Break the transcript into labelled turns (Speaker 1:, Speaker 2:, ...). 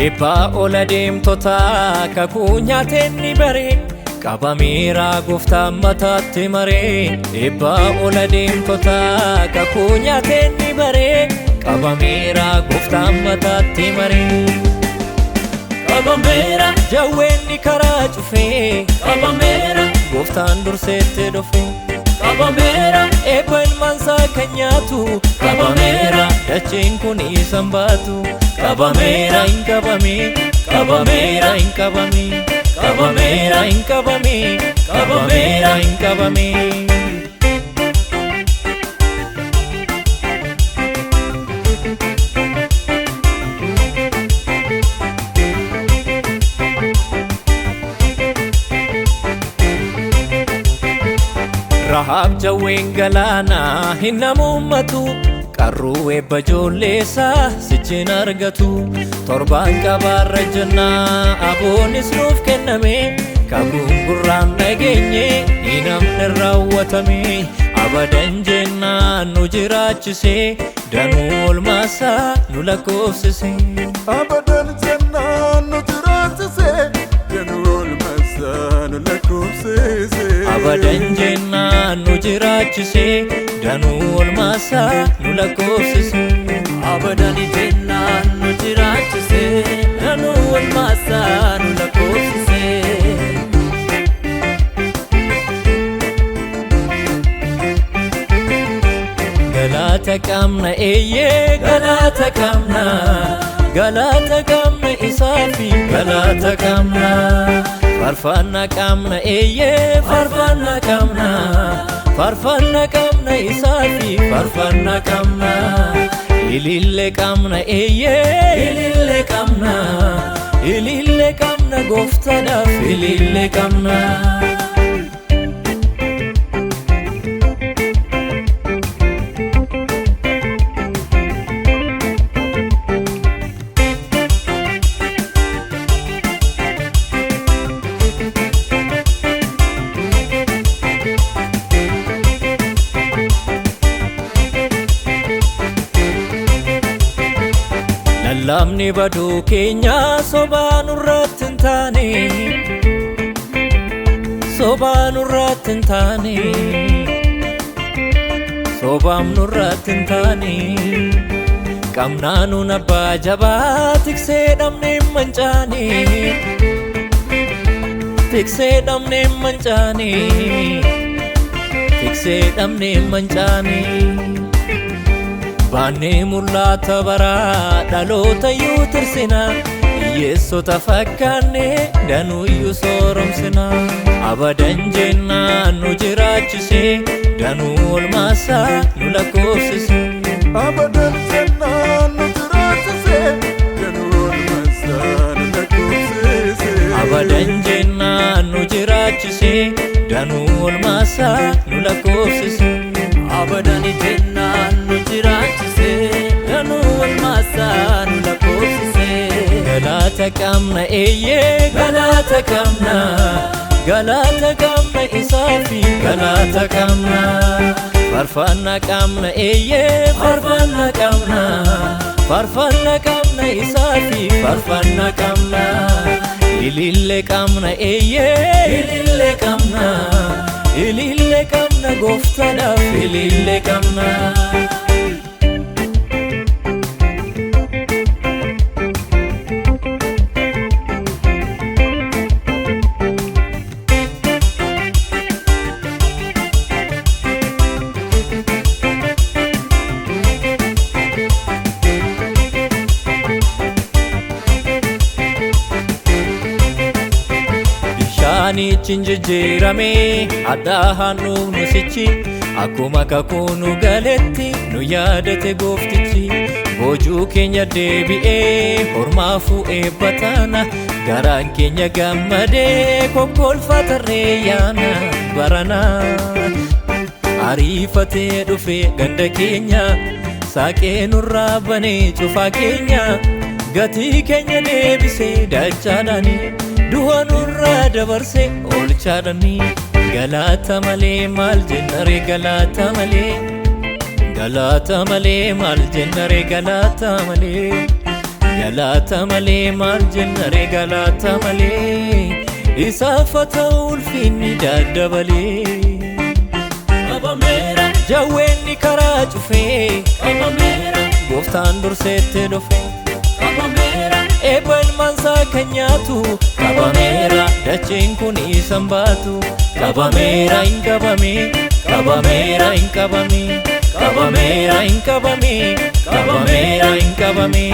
Speaker 1: Eebbaa ola deemtotaa kakuu nyaateen ni bare qabameera gooftaan mataatti maree. Eebbaa ola deemtotaa kakuu nyaateen ni bare qabameera gooftaan mataatti maree. Qabameera jawweenni karaa cufee qabameera gooftaan durseetti dhufe. Qabameera eebba ilmaansaa kan nyaatu qabameera dacheen kun isan baatu. Qabameera hin qabame qabameera hin qabame qabameera hin qabame qabameera hin qabame. Rahaab jawween galaanaa hin namummatu qarruu eebba ijoolleessaa sichiin argatu. Torbaan qabaarra jennaa aboonis nuuf kenname kakuun gurraan dhageenye hin namni raawwatame. Abadan jennaan nu jiraachise danuu olmaasaa nu lakkoofsise.
Speaker 2: Abadan jennaan nu jiraachise danuu olmaasaa nu lakkoofsise.
Speaker 1: Abadan jennaan nu jiraachise danuu olmaasaa nu lakkoofsise.
Speaker 3: Abadan jennaan nu jiraachise danuu olmaasaa nu lakkoofsise.
Speaker 1: Galata qabna eeyyee galata qabna galata qabna isaafi galata qabna. Faarfannaa qabna eeyyee faarfannaa qabna faarfannaa qabna isaafi faarfannaa qabna. Ilillee qabna eeyyee ilillee qabna ilillee qabna gooftaadhaaf ilillee qabna. Lallabni baduu keenya sobaa nurratti hin taane sobaa nurratti hin taane sobaam nurratti hin taane. Qabnaa nuun abbaa jabaa tiksee dhabnee mancaane tiksee dhabnee mancaane tiksee dhabnee mancaane. Baannee mul'ata baraa dhaloota iyyuu tirsina hiyyeessota fakkaanne danuu iyyuu sooromsina. Abadan jennaan nu jiraachise danuu olmaasaa nu lakkoofsise.
Speaker 2: Abadan jennaan nu jiraachise danuu olmaasaa nu lakkoofsise.
Speaker 1: Abadan jennaan nu jiraachise danuu olmaasaa nu lakkoofsise.
Speaker 3: Abadan jennaan nu jiraachise danuu olmaasaa nu lakkoofsise.
Speaker 1: Galata qabna eeyyee galata qabna galata qabna isaafi galata qabna. Faarfannaa qabna eeyyee faarfannaa qabna faarfannaa qabna isaafi faarfannaa qabna. Ilillee qabna eeyyee ilillee qabna ilillee qabna gooftaadhaaf ilillee qabna. Bishaanichi hin jijjiirame addaa handhuufnu sichi akkuma kakuu nu galetti nu yaadate gooftichi. Boojuu keenya deebi'ee hormaafuu eebba taana garaan keenya gammadee kokkolfatarree yaana barana. Ariifatee dhufe ganda keenya saaqee nurraa banee cufaa keenya gatii keenya deebisee dachaadhaani du'a nurraa dabarse oolchaadhaani. Galata malee maal jennaree galata malee galata malee maal jennaree galata malee Galata malee maal jenna ree galata malee, isaaf haa ta'u ulfinni daddabalee.
Speaker 3: Qabameera.
Speaker 1: Jawweenni karaa cufee,
Speaker 3: Qabameera.
Speaker 1: Gooftaan durseetti dhufe.
Speaker 3: Qabameera.
Speaker 1: Eebba ilmaansaa kan nyaatu, qabameera, dacheen kun isan baatu. Qabameera hin qabame, qabameera hin qabame, qabameera hin qabame, qabameera hin qabame.